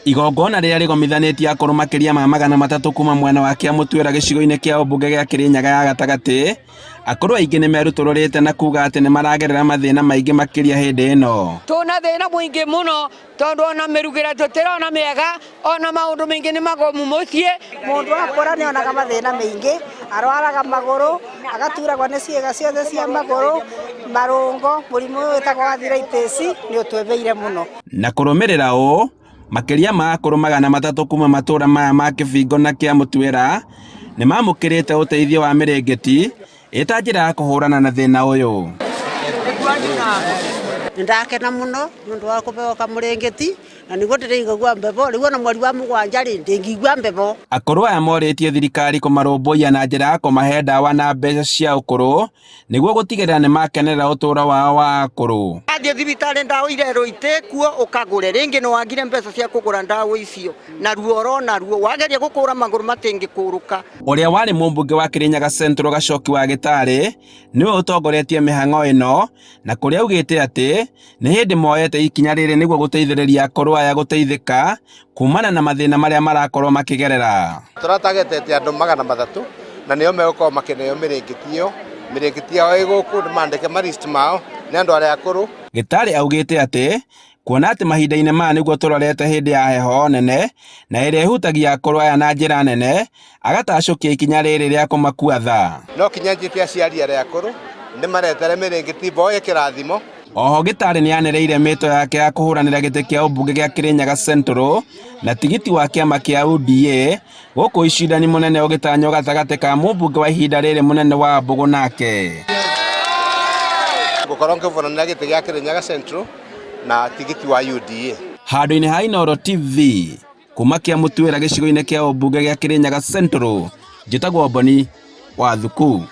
Igongona rĩrĩa rĩgomithanĩtie akũrũ makĩria ma 300 kuma mwena wa Kĩamũtuĩra gĩcigo-inĩ kĩa ũmbunge gĩa Kĩrĩnyaga ya gatagatĩ, akũrũ aingĩ nĩ merutũrũrĩte na kuga atĩ nĩ maragerera mathĩna maingĩ makĩria hĩndĩ ĩno. Tũna thĩna mũingĩ mũno tondũ ona mĩrugĩre tũtirona mĩega, ona maũndũ maingĩ nĩ magomu mũciĩ. Mũndũ akũra nĩ onaga mathĩna maingĩ, arwaraga magũrũ, agaturagwo nĩ ciĩga ciothe cia magũrũ, marũngo, mũrimũ ũyũ wĩtagwo arthritis nĩ ũtwemeire mũno. Na kũrũmĩrĩra ũũ, makĩria ma akũrũ 300 kuma matũra maya ma Kĩbingo na Kĩamũtuĩra nĩ mamũkĩrĩte ũteithio wa mĩrĩngĩti ĩta njĩra ya kũhũrana na thĩna ũyũ. Nĩndakena mũno nĩ ũndũ wa kũheo kamũrĩngĩti na nĩguo ndĩraigua mbebo rĩu ona mweri wa 7 rĩ ndĩngĩigua mbebo. Akũrũ aya morĩtie thirikari kũmarũmbũiya na njĩra ya kũmahe ndawa na mbeca cia ũkũrũ nĩguo gũtigĩrĩra nĩ makenerera ũtũũro wao wa akũrũ. Athiĩ thibitarĩ ndawa irerwo itĩkuo ũkagũre rĩngĩ nĩ wagire mbeca cia kũgũra ndawa icio na ruo ũrona ruo wageria gũkũra magũrũ matingĩkũrũka. Ũrĩa warĩ mũmbunge wa Kirinyaga Central Gacoki wa Gĩtarĩ nĩwe ũtongoretie mĩhang'o ĩno na kũrĩa augĩte atĩ nĩ hĩndĩ moete ikinya rĩrĩ nĩguo gũteithĩrĩria akũrũ aya gũteithĩka kumana na mathĩna marĩa marakorwo makĩgerera. Tũratagetete andũ 300 na nĩo megũkorwo makĩneo mĩrĩngĩti ĩyo. Mĩrĩngĩti yao ĩ gũkũ nĩ mandĩke ma list mao nĩ andũ arĩa akũrũ. Gĩtarĩ augĩte atĩ kuona atĩ mahinda-inĩ maya nĩguo tũrorete hĩndĩ ya heho nene na ĩrĩa ĩhutagia akũrũ aya na njĩra nene, agatacũkia ikinya rĩrĩ rĩa kũmakua tha. No kinya njĩte aciari arĩa akũrũ nĩ maretere mĩrĩngĩti mboe kĩrathimo. Oho Gĩtarĩ nĩ anĩrĩire mĩto yake ya kũhũranĩra gĩtĩ kĩa ũmbunge gĩa Kĩrĩnyaga Central na tigiti wa kĩama kĩa UDA gũkũ icindani mũnene ũgĩtanywo gatagatĩ ka mũmbunge wa ihinda rĩrĩ mũnene wa Mbũgũ nake. Ngũkorwo ngĩhũranĩra gĩtĩ gĩa Kĩrĩnyaga Central na tigiti wa UDA. Handũ-inĩ ha Inooro TV kuma Kĩamũtuĩra gĩcigo-inĩ kĩa ũmbunge gĩa Kĩrĩnyaga Central, njĩtagwo Mboni wa Thuku.